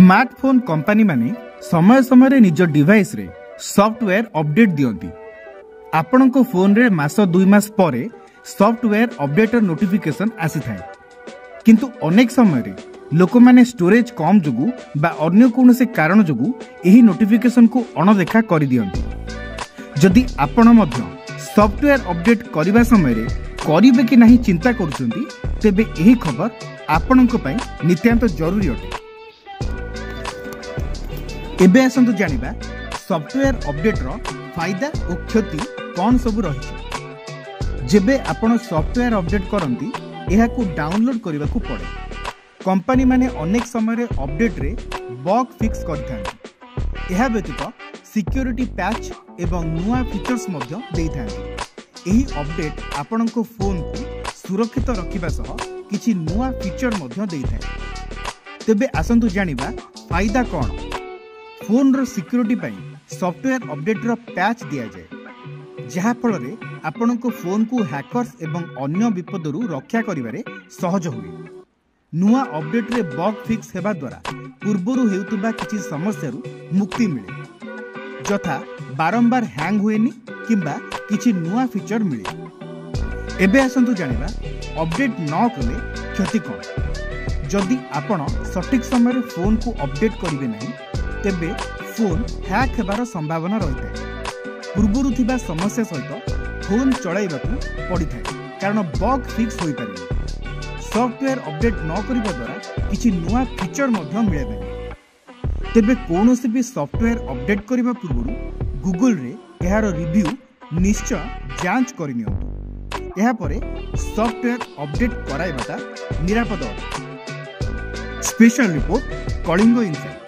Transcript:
Smartphone କମ୍ପାନୀମାନେ ସମୟ ସମୟରେ ନିଜ ଡିଭାଇସରେ ସଫ୍ଟୱେର୍ ଅପଡେଟ୍ ଦିଅନ୍ତି। ଆପଣଙ୍କ ଫୋନରେ ମାସ 2 ମାସ ପରେ ସଫ୍ଟୱେର୍ ଅପଡେଟ୍ର ନୋଟିଫିକେସନ୍ ଆସିଥାଏ। କିନ୍ତୁ ଅନେକ ସମୟରେ ଲୋକମାନେ ଷ୍ଟୋରେଜ୍ କମ୍ ଯୋଗୁଁ ବା ଅନ୍ୟ କୌଣସି କାରଣ ଯୋଗୁଁ ଏହି ନୋଟିଫିକେସନ୍କୁ ଅଣଦେଖା କରିଦିଅନ୍ତି। ଯଦି ଆପଣ ମଧ୍ୟ ସଫ୍ଟୱେର୍ ଅପଡେଟ୍ କରିବା ସମୟରେ କରିବେ କି ନାହିଁ ଚିନ୍ତା କରୁଛନ୍ତି, ତେବେ ଏହି ଖବର ଆପଣଙ୍କ ପାଇଁ ନିତାନ୍ତ ଜରୁରୀ ଅଟେ। ଏବେ ଆସନ୍ତୁ ଜାଣିବା ସଫ୍ଟୱେର୍ ଅପଡେଟ୍ର ଫାଇଦା ଓ କ୍ଷତି କ'ଣ ସବୁ ରହିଛି। ଯେବେ ଆପଣ ସଫ୍ଟୱେର୍ ଅପଡେଟ୍ କରନ୍ତି, ଏହାକୁ ଡାଉନଲୋଡ୍ କରିବାକୁ ପଡ଼େ। କମ୍ପାନୀମାନେ ଅନେକ ସମୟରେ ଅପଡେଟ୍ରେ ବଗ୍ ଫିକ୍ସ କରିଥାନ୍ତି। ଏହା ବ୍ୟତୀତ ସିକ୍ୟୁରିଟି ପ୍ୟାଚ୍ ଏବଂ ନୂଆ ଫିଚର୍ସ ମଧ୍ୟ ଦେଇଥାନ୍ତି। ଏହି ଅପଡେଟ୍ ଆପଣଙ୍କ ଫୋନ୍କୁ ସୁରକ୍ଷିତ ରଖିବା ସହ କିଛି ନୂଆ ଫିଚର ମଧ୍ୟ ଦେଇଥାଏ। ତେବେ ଆସନ୍ତୁ ଜାଣିବା ଫାଇଦା କ'ଣ। ଫୋନ୍ର ସିକ୍ୟୁରିଟି ପାଇଁ ସଫ୍ଟୱେର୍ ଅପଡେଟ୍ର ପ୍ୟାଚ୍ ଦିଆଯାଏ, ଯାହାଫଳରେ ଆପଣଙ୍କ ଫୋନ୍କୁ ହ୍ୟାକର୍ସ ଏବଂ ଅନ୍ୟ ବିପଦରୁ ରକ୍ଷା କରିବାରେ ସହଜ ହୁଏ। ନୂଆ ଅପଡେଟ୍ରେ ବଗ୍ ଫିକ୍ସ ହେବା ଦ୍ୱାରା ପୂର୍ବରୁ ହେଉଥିବା କିଛି ସମସ୍ୟାରୁ ମୁକ୍ତି ମିଳେ, ଯଥା ବାରମ୍ବାର ହ୍ୟାଙ୍ଗ ହୁଏନି କିମ୍ବା କିଛି ନୂଆ ଫିଚର ମିଳେ। ଏବେ ଆସନ୍ତୁ ଜାଣିବା ଅପଡେଟ୍ ନ କଲେ କ୍ଷତି କ'ଣ। ଯଦି ଆପଣ ସଠିକ୍ ସମୟରେ ଫୋନ୍କୁ ଅପଡେଟ୍ କରିବେ ନାହିଁ, ତେବେ ଫୋନ୍ ହ୍ୟାକ୍ ହେବାର ସମ୍ଭାବନା ରହିଥାଏ। ପୂର୍ବରୁ ଥିବା ସମସ୍ୟା ସହିତ ଫୋନ୍ ଚଳାଇବାକୁ ପଡ଼ିଥାଏ, କାରଣ ବଗ୍ ଫିକ୍ସ ହୋଇପାରେନି। ସଫ୍ଟୱେର୍ ଅପଡେଟ୍ ନ କରିବା ଦ୍ୱାରା କିଛି ନୂଆ ଫିଚର ମଧ୍ୟ ମିଳେ ନାହିଁ। ତେବେ କୌଣସି ବି ସଫ୍ଟୱେର୍ ଅପଡେଟ୍ କରିବା ପୂର୍ବରୁ ଗୁଗଲରେ ଏହାର ରିଭ୍ୟୁ ନିଶ୍ଚୟ ଯାଞ୍ଚ କରିନିଅନ୍ତୁ। ଏହାପରେ ସଫ୍ଟୱେର୍ ଅପଡେଟ୍ କରାଇବାଟା ନିରାପଦ ଅଟେ। Special report, Kalinga insight.